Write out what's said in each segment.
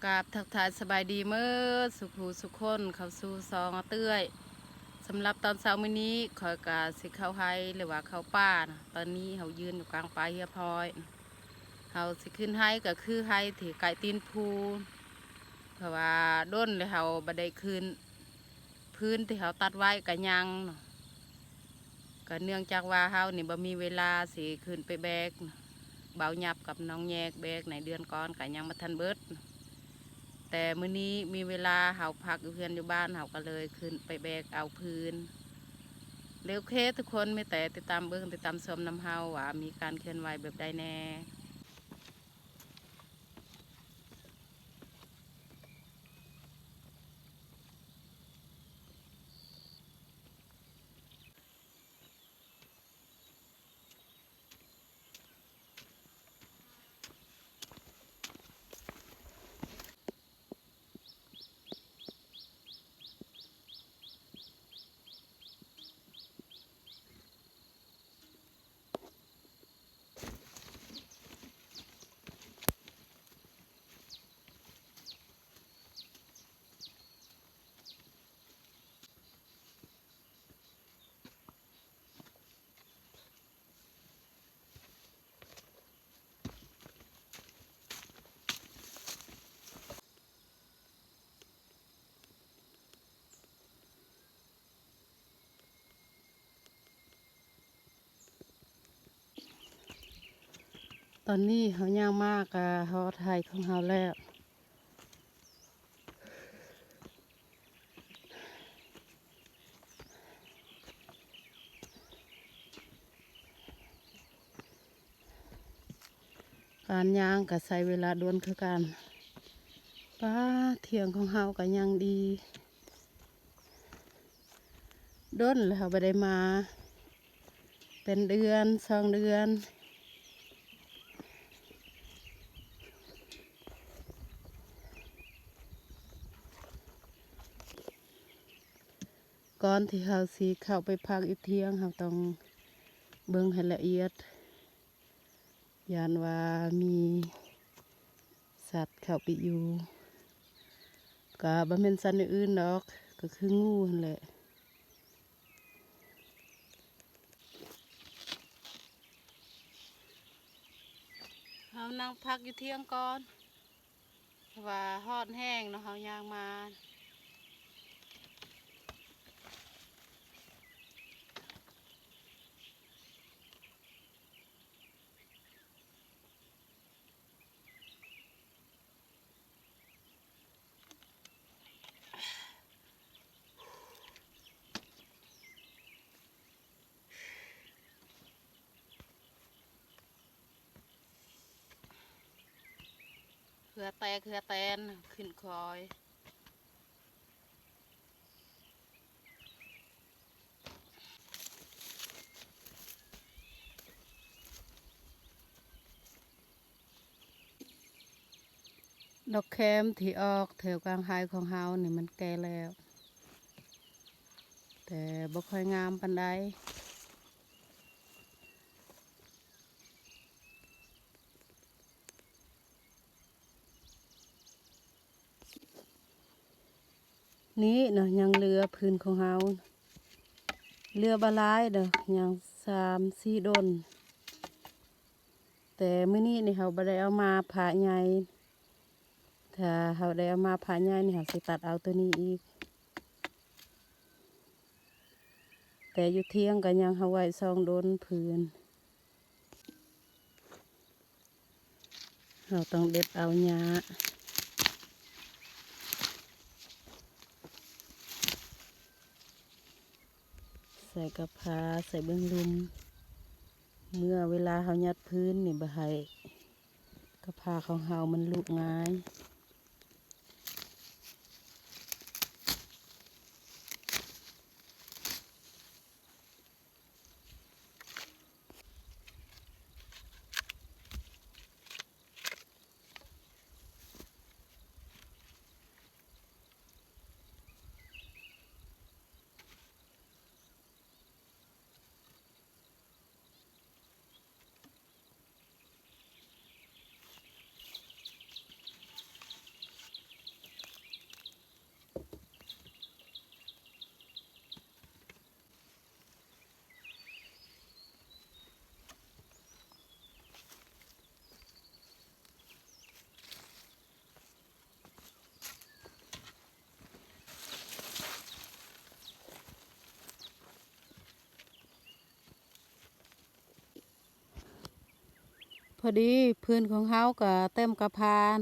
ກາບທັກທາຍສະບາຍດີເໝິດສູ່ຜູ້ສູ່ຄົນ ເຂົ້າສູ່ຊ່ອງອາເຕື້ອຍ. ສຳລັບຕອນເຊົ້າມື້ນີ້ ຂ້ອຍກະຊິເຂົ້າໄຮ່ ຫຼືວ່າເຂົ້າປ່ານະ. ຕອນນີ້ເຮົາຢືນຢູ່ກາງປ່າຮຽບຮ້ອຍ. ເຮົາຊິຂຶ້ນໄຮ່ ກະຄືໄຮ່ທີ່ໃກ້ຕີນພູ ເພາະວ່າດົນແລ້ວເຮົາບໍ່ໄດ້ຂຶ້ນ. ພື້ນທີ່ເຮົາຕັດໄວ້ກະຍັງເນາະ ກະເນື່ອງຈາກວ່າເຮົານີ້ບໍ່ມີເວລາຊິຂຶ້ນໄປແບກ. ບ່າວຫຍັບກັບນ້ອງແຍກແບກໃນເດືອນກ່ອນກະຍັງບໍ່ທັນເບິດ. ແຕ່ມື້ນີ້ມີເວລາ ເຮົາພັກຢູ່ເຮືອນຢູ່ບ້ານ ເຮົາກະເລີຍຂຶ້ນໄປແບກເອົາພື້ນ. ແລ້ວໂອເຄທຸກຄົນ ມີແຕ່ຕິດຕາມເບິ່ງ ຕິດຕາມຊົມນຳເຮົາວ່າມີການເຄື່ອນໄຫວແບບໃດແດ່. ຕອນນີ້ເຮົາຍ່າງມາກະຮອດໄຮ່ຂອງເຮົາແລ້ວ. ການຍ່າງກະໃຊ້ເວລາດົນຄືກັນ. ປ້າ ຖຽງຂອງເຮົາກະຍັງດີ. ດົນແລ້ວເຮົາບໍ່ໄດ້ມາ ເປັນເດືອນສອງເດືອນ. ກ່ອນທີ່ເຮົາຊິເຂົ້າໄປພັກຢູ່ຖຽງ ເຮົາຕ້ອງເບິ່ງໃຫ້ລະອຽດ. ຢ້ານວ່າມີສັດເຂົ້າໄປຢູ່ ກະບໍ່ແມ່ນສັດແນວອື່ນດອກ ກະຄືງູຫັ້ນແຫຼະ. ເຮົານັ່ງພັກຢູ່ຖຽງກ່ອນ ເພາະວ່າຮ້ອນແຮງເນາະ ເຮົາຍ່າງມາ. ເຫື່ອແຕກເຫື່ອແຕນ ຂຶ້ນຄອຍ. ດອກແຄມທີ່ອອກແຖວກາງໄຮ່ຂອງເຮົານີ້ມັນແກ່ແລ້ວ ແຕ່ບໍ່ຄ່ອຍງາມປານໃດ. ນີ້ເນາະ ຍັງເຫຼືອພື້ນຂອງເຮົາ ເຫຼືອບໍ່ຫຼາຍດອກ ຍັງສາມສີ່ດົນ. ແຕ່ມື້ນີ້ນີ້ເຮົາບໍ່ໄດ້ເອົາມາພະໃຫຍ່ ຖ້າເຮົາໄດ້ເອົາມາພະໃຫຍ່ນີ້ ເຮົາຊິຕັດເອົາໂຕນີ້ອີກ. ແຕ່ຢູ່ຖຽງກະຍັງເຮົາໄວ້ສອງດົນພື້ນ. ເຮົາຕ້ອງເດັດເອົາຫຍ້າ ໃສ່ກະພາ ໃສ່ເບື້ອງລຸ່ມ. ເມື່ອເວລາເຮົາຍັດພື້ນນີ້ ບໍ່ໃຫ້ກະພາຂອງເຮົາມັນຫຼຸງາຍ. ພໍດີພື້ນຂອງເຮົາກໍເຕັມກະພານ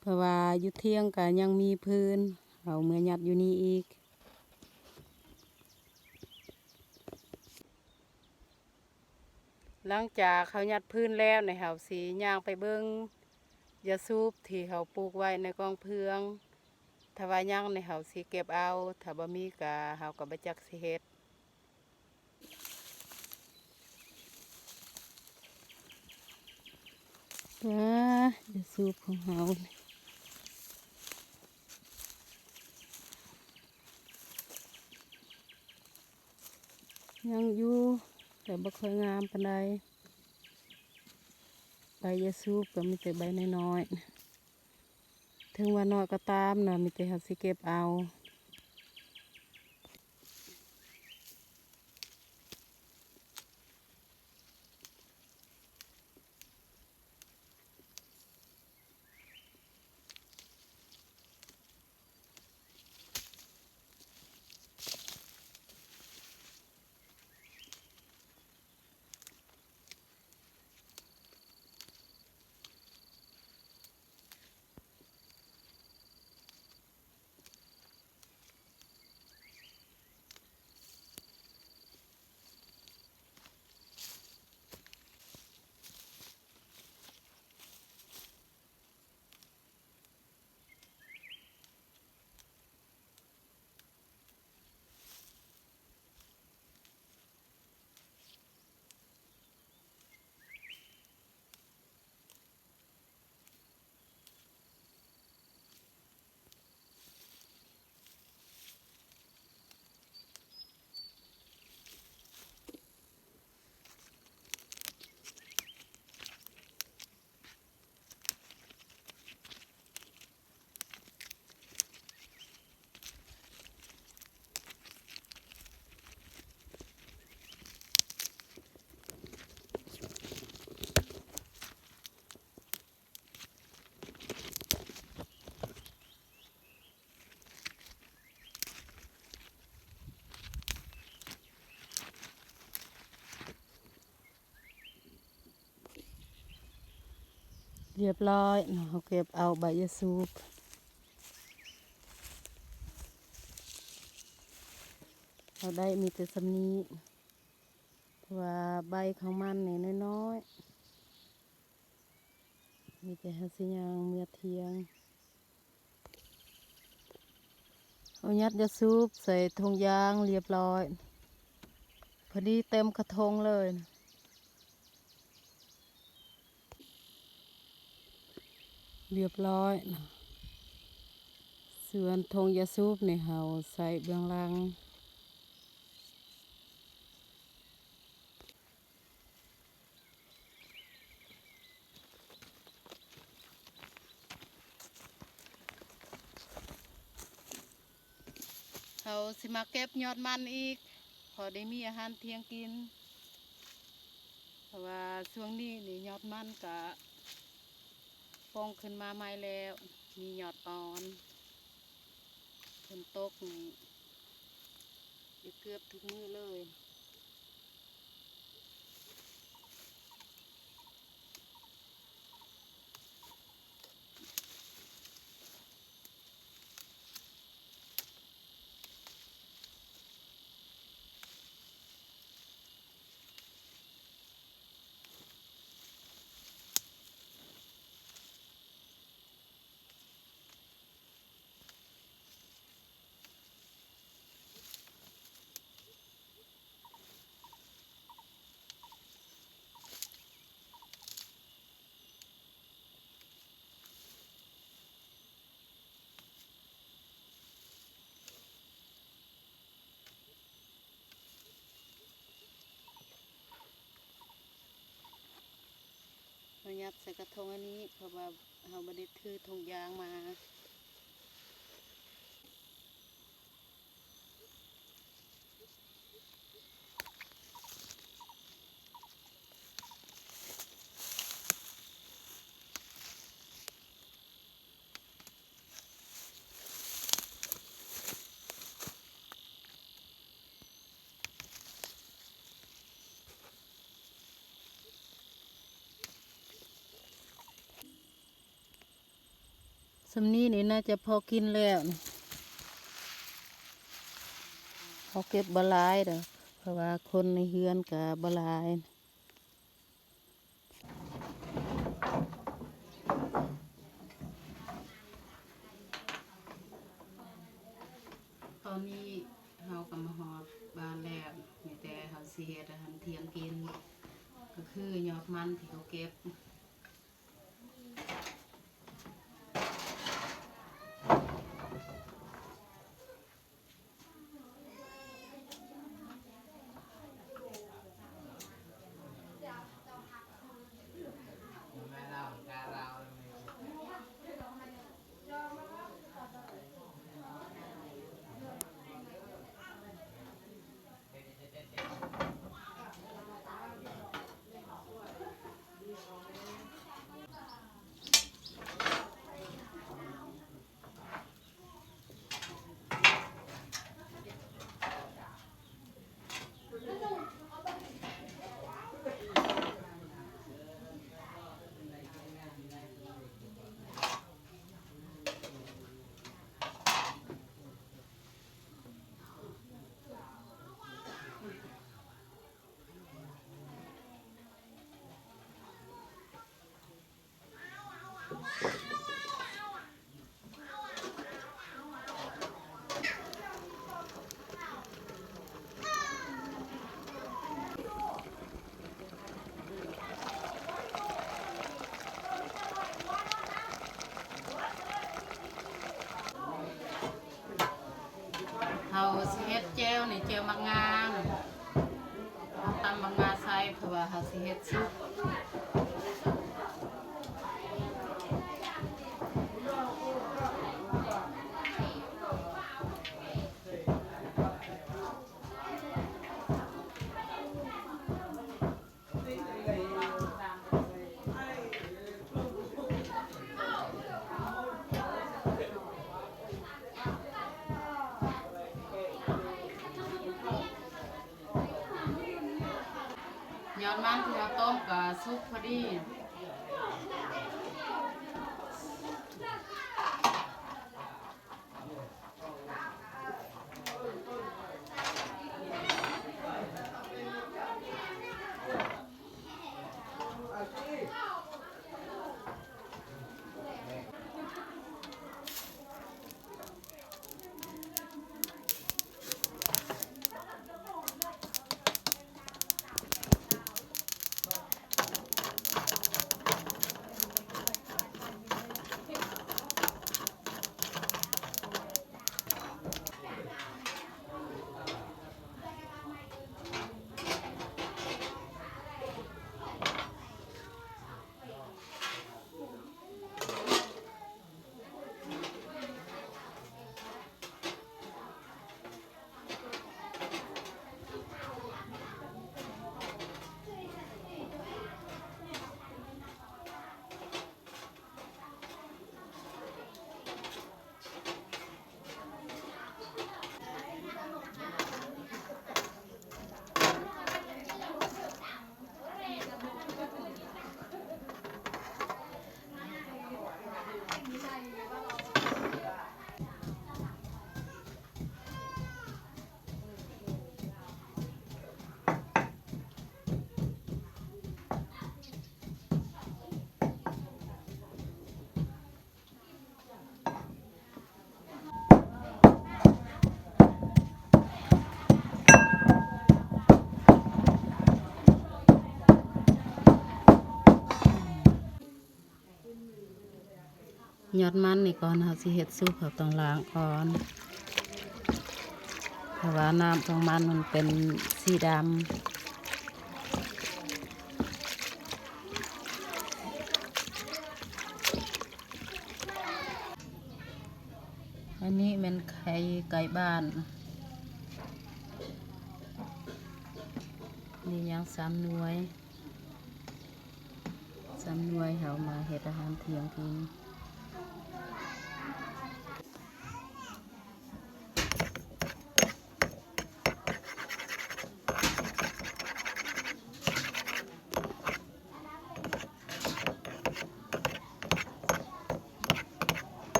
ເພາະວ່າຢູ່ທຽງກໍຍັງມີພື້ນ ເຮົາເມືອຍັດຢູ່ນີ້ອີກ. ຫຼັງຈາກເຮົາຍັດພື້ນແລ້ວນີ້ ເຮົາຊິຍ່າງໄປເບິ່ງຢາສູບທີ່ເຮົາປູກໄວ້ໃນກອງເຟືອງ. ຖ້າວ່າຍັງນີ້ ເຮົາຊິເກັບເອົາ, ຖ້າບໍ່ມີກະ ເຮົາກະບໍ່ຈັກຊິເຮັດ. ວ້າ ຢາສູບຂອງເຮົາ ຍັງຢູ່ ແຕ່ບໍ່ຄ່ອຍງາມປານໃດ. ໃບຢາສູບກໍມີແຕ່ໃບນ້ອຍໆ ເຖິງວ່ານ້ອຍກໍຕາມນະ ມີແຕ່ເຮົາຊິເກັບເອົາ. ຮຽບຮ້ອຍເນາະ ເຮົາເກັບເອົາໃບຢາສູບ ເຮົາໄດ້ມີແຕ່ສ່ຳນີ້ ເພາະວ່າໃບຂອງມັນນີ້ນ້ອຍໆ ມີແຕ່ເຮົາຊິຍ່າງເມືອທຽງ. ເຮົາຍັດຢາສູບໃສ່ຖົງຢາງຮຽບຮ້ອຍ ພໍດີເຕັມກະທົງເລີຍ ຮຽບຮ້ອຍ. ສ່ວນຖົງຢາສູບນີ້ເຮົາໃສ່ເບື້ອງຫຼັງ. ເຮົາຊິມາເກັບຍອດມັນອີກ ພໍໄດ້ມີອາຫານທ່ຽງກິນ ເພາະວ່າຊ່ວງນີ້ນີ້ຍອດມັນກະປ່ອງຂຶ້ນມາໃໝ່ແລ້ວ ມີຍອດອ່ອນ. ຝົນຕົກນີ້ຢູ່ເກືອບທຸກມື້ເລີຍ. ເຮົາຍັດໃສ່ກະທົງອັນນີ້ ເພາະວ່າເຮົາບໍ່ໄດ້ຖືຖົງຢາງມາ. ເ ສ່ຳນີ້ນີ້ໜ້າຈະພໍກິນແລ້ວນີ້ ເຮົາເກັບບໍ່ຫຼາຍດອກ ເພາະວ່າຄົນໃນເຮືອນກະບໍ່ຫຼາຍ. ຕອນນີ້ເຮົາກໍມາຮອດບ້ານແລ້ວ ມີແຕ່ເຮົາຊິເຮັດອາຫານທ່ຽງກິນ ກໍຄືຍອດມັນທີ່ເຮົາເກັບ. ເຮົາຊິເຮັດແຈ່ວນີ້ ແຈ່ວໝາກງາ ເຮົາຕຳໝາກງາໃສ່ ເພາະວ່າເຮົາຊິເຮັດຊຸບ. ຍອດມັນທີ່ເຮົາຕົ້ມກໍສຸກພໍດີ. ຍອດມັນນີ້ ກ່ອນເຮົາຊິເຮັດຊຸບ ເຮົາຕ້ອງລ້າງກ່ອນ ເພາະວ່ານ້ຳຂອງມັນ ມັນເປັນສີດຳ. ອັນນີ້ແມ່ນໄຂ່ໄກ່ບ້ານ ມີຫຍັງ ສາມໜ່ວຍ. ສາມໜ່ວຍ ເຮົາມາເຮັດອາຫານທ່ຽງກິນ.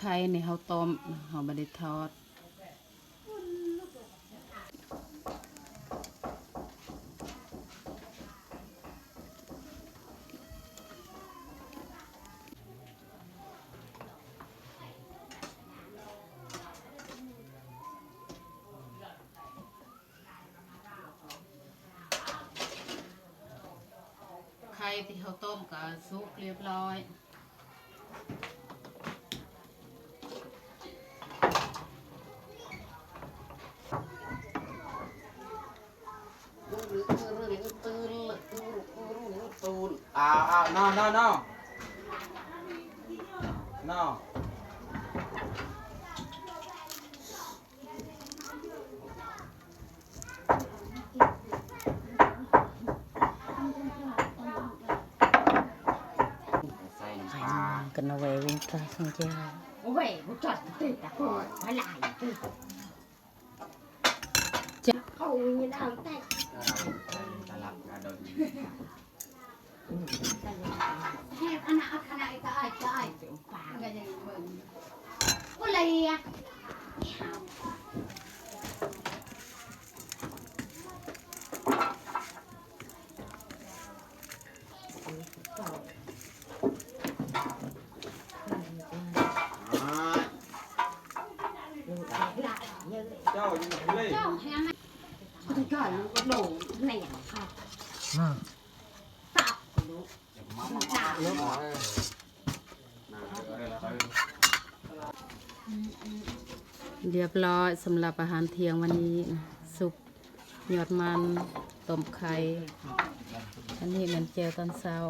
ໄຂ່ນີ້ເຮົາຕົ້ມ ເຮົາບໍ່ໄດ້ທອດ. ໄຂ່ທີ່ເຮົາຕົ້ມກໍສຸກຮຽບຮ້ອຍ. ໃສ່ນ້ຳປາ ກັນເອົາໄວ້ວິນຕາສັງເຈ້. ໂອ້ຍ ບໍ່ຈອດຕິດຕະໂກນ ໂອ້ຍ ມາຫຼາຍຕິດ. ຮຽບຮ້ອຍສຳລັບອາຫານທ່ຽງວັນນີ້ນະ ຊຸບ ຍອດມັນ ຕົ້ມໄຂ່ ອັນນີ້ແມ່ນແຈ່ວຕອນເຊົ້າ.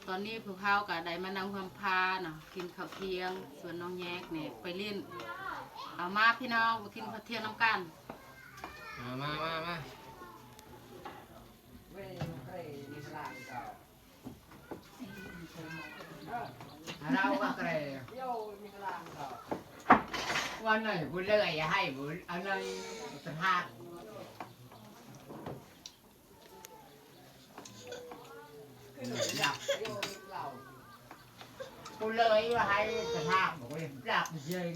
ຕອນນີ້ພວກເຮົາກໍໄດ້ມານັ່ງຮ່ວມພາເນາະ ກິນເຂົ້າທ່ຽງ ຊວນນ້ອງແຍກນີ້ໄປຫຼິ້ນ. ເອົາມາພີ່ນ້ອງ ມາກິນເຂົ້າທ່ຽງນຳກັນ. ມາ ມາ ມາ ມາ. ລາວວ່າແກ ວ່າໜ້ອຍຜູ້ເລີຍໃຫ້ຜູ້ອັນໃດສະພາບ ຜູ້ເລີຍວ່າໃຫ້ສະພາບ ບໍ່ໄດ້ລັບເລີຍ.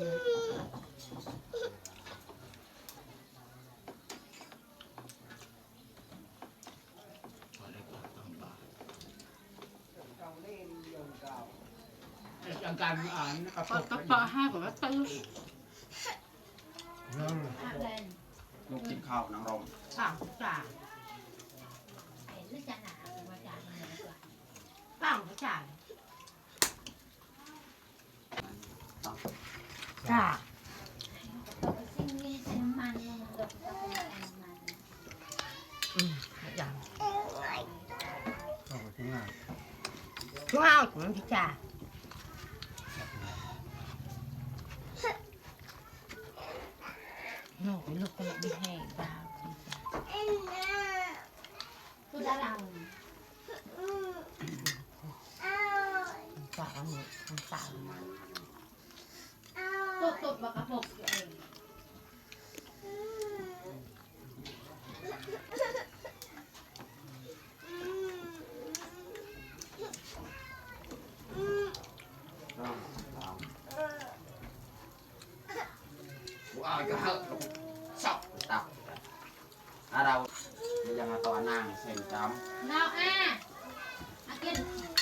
ປະປະຫາກໍວ່າຕື່ມ ລູກກິນເຂົ້ານາງລົມ ປາງຈາ ປາງຈາ ປາງຈາ. ຈ້າ ອືມ ຢ່າງ ເອົາໄປກິນງານ ກິນງານ ມັນຊິຈ້າ ນ້ອງເປັນລູກກະລະມີແຮງ ດາວ ຄືດາລາ ປາກອັນນີ້ ປາກ ຕົບໆ ບັກກະປົກຢູ່ເອີ. ບໍ່ອາຍກໍເຮີ້ ຊອກຕັບ ອາ ລາວ ຍັງມາຕໍ່ນາງເສັງຈຳ ລາວ ອາ ອາ ກິນ.